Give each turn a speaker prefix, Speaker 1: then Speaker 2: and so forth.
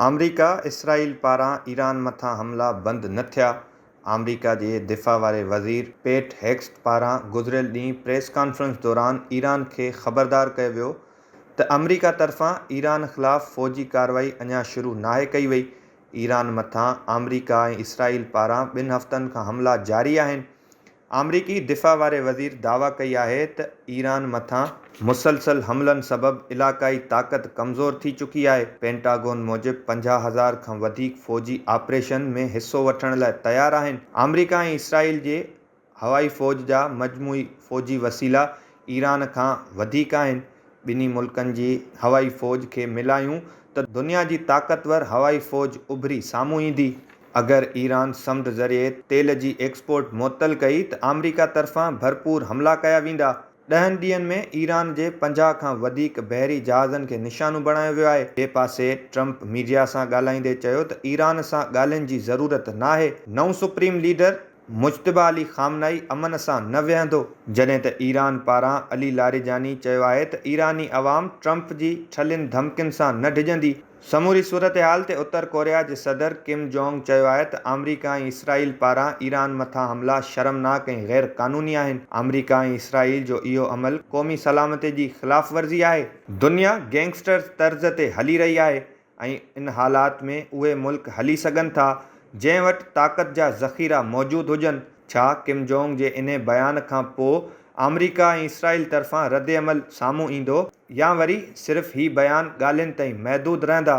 Speaker 1: آمريڪا اسرائيل پاران ايران مٿان حملا بند نه ٿيا، آمريڪا جي دفاع واري وزير پيٽ هيگسٿ پاران گذريل ڏينهن پريس ڪانفرنس دوران ايران کي خبردار ڪيو ويو ته آمريڪا طرفان ايران خلاف فوجي ڪارروائي اڃا شروع ناهي ڪئي وئي، ايران مٿان آمريڪا ۽ اسرائيل پاران ٻن هفتن کان حملا جاري آهن. آمريڪي دفاع واري وزير دعويٰ ڪئي آهي ته ايران مٿان مسلسل حملن سبب علاقائي طاقت ڪمزور ٿي چڪي آهي، پينٽاگون موجب 50 هزار کان وڌيڪ فوجي آپريشن ۾ حصو وٺڻ لاء تيار آهن، آمريڪا ۽ اسرائيل جي هوائي فوج جا مجموعي فوجي وسيلا ايران کان وڌيڪ آهن، ٻنهي ملڪن جي هوائي فوج کي ملايون ته دنيا جي طاقتور هوائي فوج اڀري سامهون ايندي. اگر ايران سمنڊ ذريعي تيل جي ايڪسپورٽ معطل ڪئي ته آمريڪا طرفان ڀرپور حملا ڪيا ويندا. ڏهن ڏينهن ۾ ايران جي 50 کان وڌيڪ بحري جهازن کي نشانو بڻايو ويو آهي. ٻئي پاسي ٽرمپ ميڊيا سان ڳالهائيندي چيو ته ايران سان ڳالهين جي ضرورت ناهي، نئون supreme leader Mojtaba Ali Khamenei امن سان نه ويهندو. جڏهن ته ايران پاران علي لاريجاني چيو آهي ته ايراني عوام ٽرمپ جي ٺلهين ڌمڪين سان نه ڊڄندي. سموري صورتحال تي اتر ڪوريا جي صدر ڪم جونگ چيو آهي ته آمريڪا ۽ اسرائيل پاران ايران مٿان حملا شرمناڪ ۽ غير قانوني آهن، آمريڪا ۽ اسرائيل جو اهو عمل قومي سلامتي جي خلاف ورزي آهي. دنيا گينگسٽرز طرز تي هلي رهي آهي ۽ ان حالات ۾ اهي ملڪ هلي سگهن ٿا جنهن وٽ طاقت جا ذخيرا موجود هجن، ڇا ڪم جونگ جي انهي بيان کان پو آمريڪا ۽ اسرائيل طرفان ردعمل سامهون ايندو يا وري صرف هي بيان ڳالهين تائين محدود رهندا؟